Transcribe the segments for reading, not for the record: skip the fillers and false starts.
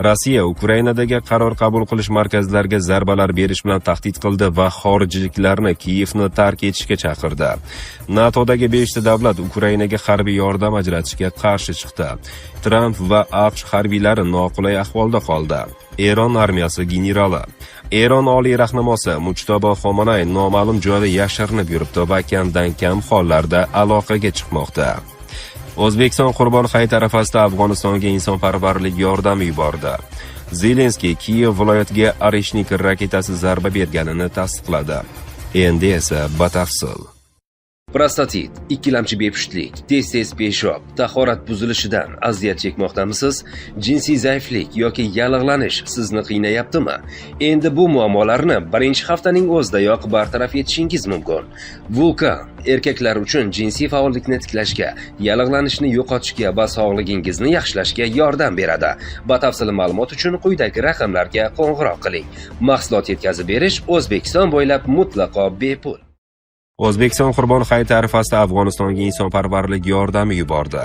Rossiya Ukrainadagi qaror qabul qilish markazlariga zarbalar berish bilan tahdid qildi va xorijliklarni Kiyevni tark etishga chaqirdi. NATOdagi 5 ta davlat Ukrainaga harbiy yordam ajratishga qarshi chiqdi. Tramp va AQSh harbiylari noqulay ahvolda qoldi. Eron armiyasi generali. Eron oliy rahnamosi Mujtabo Xomanay noma'lum joyda yashirinib yuribdi va kamdan kam hollarda aloqaga chiqmoqda. O'zbekiston Qurbon hayit arafasida Afg'onistonga insonparvarlik yordami yubordi. Zelenskiy Kiyev viloyatiga Oreshnik raketasi zarba berganini tasdiqladi. Endi esa batafsil. Prostatit, ikkilamchi bepushtlik, tez-tez peshob, tahorat buzilishidan aziyat chekmoqdamisiz? Jinsiy zaiflik yoki yallig'lanish sizni qiynayaptimi? Endi bu muammolarni birinchi haftaning o'zidayoq bartaraf etishingiz mumkin. Vulkan erkaklar uchun jinsiy faollikni tiklashga, yallig'lanishni yo'qotishga va sog'ligingizni yaxshilashga yordam beradi. Batafsil ma'lumot uchun quyidagi raqamlarga qo'ng'iroq qiling. Mahsulot yetkazib berish O'zbekiston bo'ylab mutlaqo bepul. O'zbekiston Qurbon hayiti arafasida Afg'onistonga insonparvarlik yordami yubordi.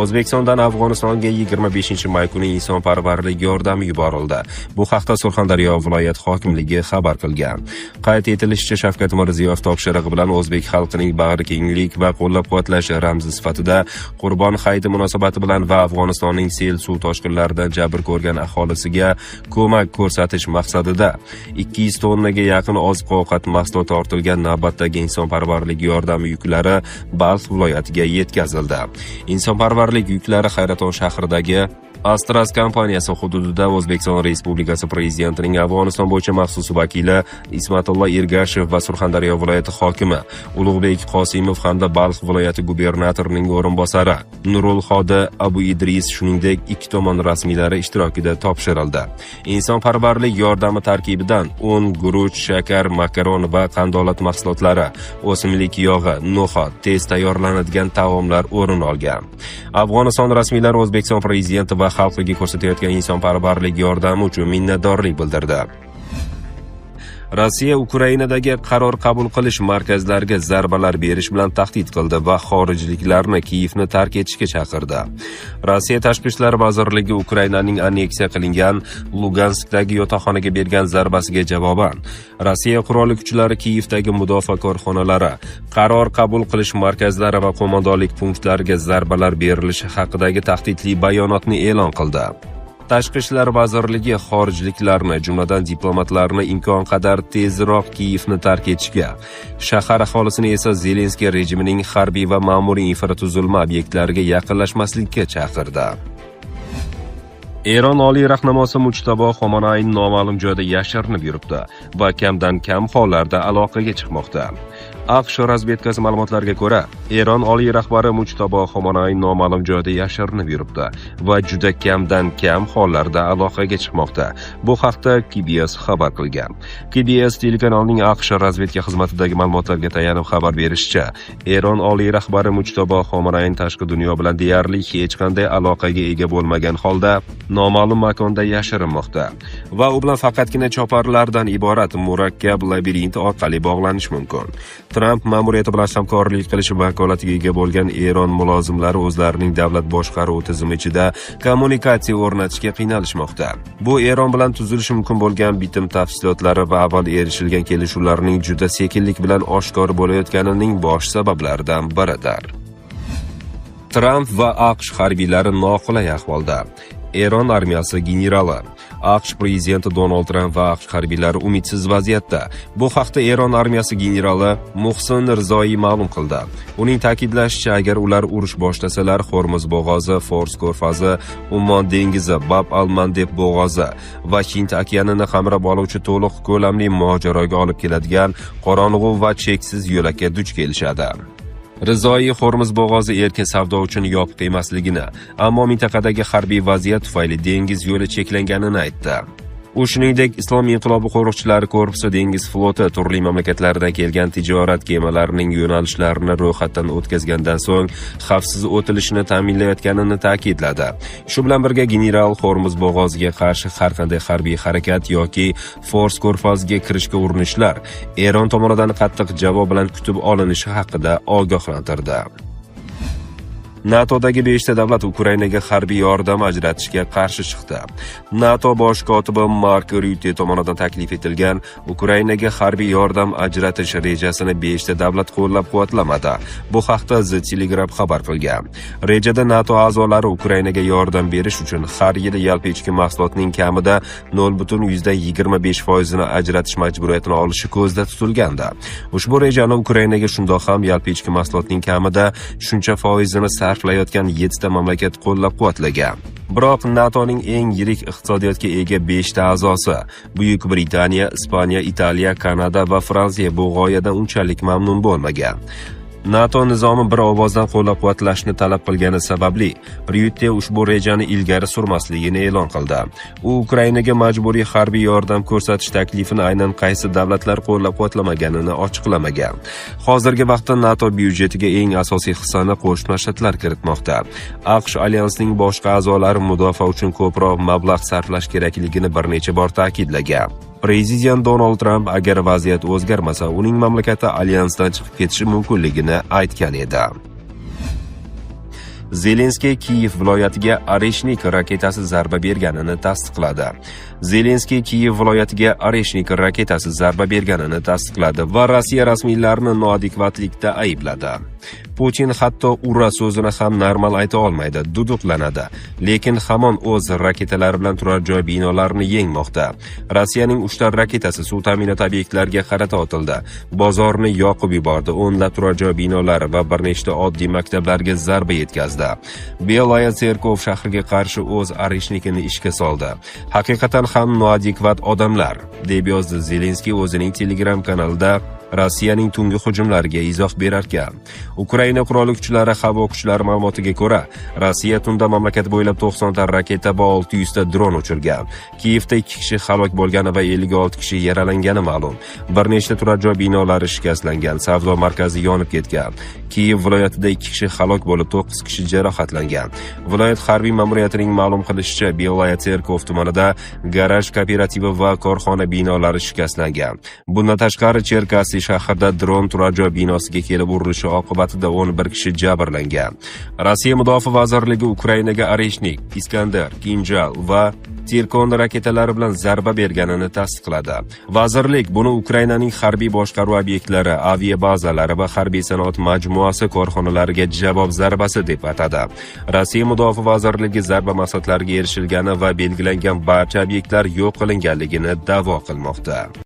O'zbekistondan Afg'onistonga 25 may kuni insonparvarlik yordami yuborildi. Bu haqda Surxondaryo viloyat hokimligi xabar qilgan. Qayd etilishicha, Shavkat Mirziyoyev topshirig'i bilan o'zbek xalqining bag'rikenglik va qo'llab-quvvatlash ramzi sifatida Qurbon hayiti munosabati bilan va Afg'onistonning sel suv toshqinlaridan jabr ko'rgan aholisiga ko'mak ko'rsatish maqsadida 200 tonnaga yaqin oziq-ovqat mahsuloti ortilgan navbatdagi insonparvarlik yordami yuklari Balx viloyatiga yetkazildi. Insonparvarlik yuklari Hayraton shahridagi Astras kompaniyasi hududida O'zbekiston Respublikasi Prezidentining Afg'oniston bo'yicha maxsus vakili Ismatullo Ergashev va Surxondaryo viloyati hokimi Ulug'bek Qosimov hamda Balx viloyati gubernatorining o'rinbosari Nurul Hodi Abu Idris, shuningdek, ikki tomon rasmiylari ishtirokida topshirildi. Insonparvarlik yordami tarkibidan un, guruch, shakar, makaron va qandolat mahsulotlari, o'simlik yog'i, no'xat, tez tayyorlanadigan taomlar o'rin olgan. Afg'oniston rasmiylari O'zbekiston prezidenti va xalqiga ko'rsatayotgan insonparvarlik yordami uchun minnatdorlik bildirdi. Rossiya Ukrainadagi qaror qabul qilish markazlariga zarbalar berish bilan tahdid qildi va xorijliklarni Kiyevni tark etishga chaqirdi. Rossiya Tashqi ishlar vazirligi Ukrainaning anneksiya qilingan Luganskdagi yotoqxonaga bergan zarbasiga javoban Rossiya qurolli kuchlari Kiyevdagi mudofaa korxonalari, qaror qabul qilish markazlari va qo'mondonlik punktlariga zarbalar berilishi haqidagi tahdidli bayonotni e'lon qildi. Tashqi ishlar vazirligi xorijliklarni, jumladan diplomatlarni imkon qadar tezroq Kiyevni tark etishga, shahar aholisini esa Zelenskiy rejimining harbiy va ma'muriy infratuzilma obyektlariga yaqinlashmaslikka chaqirdi. Eron oliy rahnamosi Mujtabo Xomanay noma'lum joyda yashirinib yuribdi va kamdan kam hollarda aloqaga chiqmoqda. AQSh razvedkasi ma'lumotlariga ko'ra, Eron oliy rahbari Mujtabo Xomanay noma'lum joyda yashirinib yuribdi va juda kamdan kam hollarda aloqaga chiqmoqda. Bu haqda KBS xabar qilgan. KBS telekanalining AQSh razvedka xizmatidagi ma'lumotlarga tayanib xabar berishicha, Eron oliy rahbari Mujtabo Xomanay tashqi dunyo bilan deyarli hech qanday aloqaga ega bo'lmagan holda noma'lum makonda yashirinmoqda va u bilan faqatgina choparlardan iborat murakkab labirint orqali bog'lanish mumkin. Tramp ma'muriyati bilan hamkorlik qilish vakolatiga ega bo'lgan Eron mulozimlari o'zlarining davlat boshqaruvi tizimi ichida kommunikatsiya o'rnatishga qiynalishmoqda. Bu Eron bilan tuzilishi mumkin bo'lgan bitim tafsilotlari va avval erishilgan kelishuvlarning juda sekinlik bilan oshkor bo'layotganining bosh sabablaridan biridir. Tramp va AQSh harbiylari noqulay ahvolda. Eron armiyasi generali. AQSh prezidenti Donald Tramp va AQSh harbiylari umidsiz vaziyatda. Bu haqda Eron armiyasi generali Muhsin Rizoiy ma'lum qildi. Uning ta'kidlashicha, agar ular urush boshlasalar, Hormuz bo'g'ozi, Fors ko'rfazi, Ummon dengizi, Bab al-Mandeb bo'g'ozi va Hind okeanini qamrab oluvchi to'liq ko'lamli mojaroga olib keladigan qorong'u va cheksiz yo'lakka duch kelishadi. Rizoiy Hormuz bo'g'ozi erkin savdo uchun yopiq emasligini, ammo mintaqadagi harbiy vaziyat tufayli dengiz yo'li cheklanganini aytdi. U shuningdek, Islom inqilobi qo'riqchilari korpusi dengiz floti turli mamlakatlardan kelgan tijorat kemalarining yo'nalishlarini ro'yxatdan o'tkazgandan so'ng xavfsiz o'tilishini ta'minlayotganini ta'kidladi. Shu bilan birga general Hormuz bo'g'oziga qarshi har qanday harbiy harakat yoki Fors ko'rfaziga kirishga urinishlar Eron tomonidan qattiq javob bilan kutib olinishi haqida ogohlantirdi. NATOdagi 5 ta davlat Ukrainaga harbiy yordam ajratishga qarshi chiqdi. NATO bosh kotibi Mark Ryutte tomonidan taklif etilgan Ukrainaga harbiy yordam ajratish rejasini 5 ta davlat qo'llab-quvvatlamadi. Bu haqda The Telegraph xabar qilgan. Rejada NATO a'zolari Ukrainaga yordam berish uchun har yili yalpi ichki mahsulotning kamida 0,25 foizini ajratish majburiyatini olishi ko'zda tutilgandi. Ushbu rejani Ukrainaga shundoq ham yalpi ichki mahsulotning kamida shuncha foizini sarflayotgan 7 ta mamlakat qo'llab-quvvatlagan. Biroq NATOning eng yirik iqtisodiyotga ega 5 ta a'zosi Buyuk Britaniya, Ispaniya, Italiya, Kanada va Fransiya bu g'oyadan unchalik mamnun bo'lmagan. NATO nizomi bir ovozdan qo'llab-quvvatlashni talab qilgani sababli Ryutte ushbu rejani ilgari surmasligini e'lon qildi. U Ukrainaga majburiy harbiy yordam ko'rsatish taklifini aynan qaysi davlatlar qo'llab-quvvatlamaganini ochiqlamagan. Hozirgi vaqtda NATO byudjetiga eng asosiy hissani Qo'shma Shtatlar kiritmoqda. AQSh alyansning boshqa a'zolari mudofaa uchun ko'proq mablag' sarflash kerakligini bir necha bor ta'kidlagan. Prezident Donald Tramp agar vaziyat o'zgarmasa, uning mamlakati alyansdan chiqib ketishi mumkinligini aytgan edi. Zelenskiy Kiyev viloyatiga Oreshnik raketasi zarba berganini tasdiqladi. Zelenskiy Kiyev viloyatiga Oreshnik raketasi zarba berganini tasdiqladi va Rossiya rasmiylarini noadekvatlikda aybladi. Putin hatto "ura" so'zini ham normal ayta olmaydi, duduqlanadi, lekin hamon o'z raketalari bilan turar joy binolarini yengmoqda. Rossiyaning uchta raketasi suv ta'minoti obyektlariga qarata otildi. Bozorni yoqib yubordi, o'nlab turar joy binolari va bir nechta oddiy maktablarga zarba yetkazdi. Belaya Tserkov shahriga qarshi o'z Oreshnikini ishga soldi. Haqiqatan ham noadekvat odamlar, deb yozdi Zelenskiy o'zining Telegram kanalida Rossiyaning tungi hujumlariga izoh berarkan. Ukraina qurolli kuchlari havo kuchlari ma'lumotiga ko'ra, Rossiya tunda mamlakat bo'ylab 90 ta raketa va 600 ta dron uchirgan. Kiyevda 2 kishi halok bo'lgani va 56 kishi yaralangani ma'lum. Bir nechta turar joy binolari shikastlangan, savdo markazi yonib ketgan. Kiyev viloyatida 2 kishi halok bo'lib, 9 kishi jarohatlangan. Viloyat harbiy ma'muriyatining ma'lum qilishicha, Belaya Tserkov tumanida garaj kooperativi va korxona binolari shikastlangan. Bundan tashqari, Cherkassi shahrida dron turar joy binosiga kelib urilishi oqibatida 11 kishi jabrlangan. Rossiya Mudofaa vazirligi Ukrainaga Oreshnik, Iskander, Kinjal va Sirkon raketalari bilan zarba berganini tasdiqladi. Vazirlik buni Ukrainaning harbiy boshqaruv obyektlari, aviabazalari va harbiy sanoat majmuasi korxonalariga javob zarbasi deb atadi. Rossiya Mudofaa vazirligi zarba maqsadlariga erishilgani va belgilangan barcha obyektlar yo'q qilinganligini da'vo qilmoqda.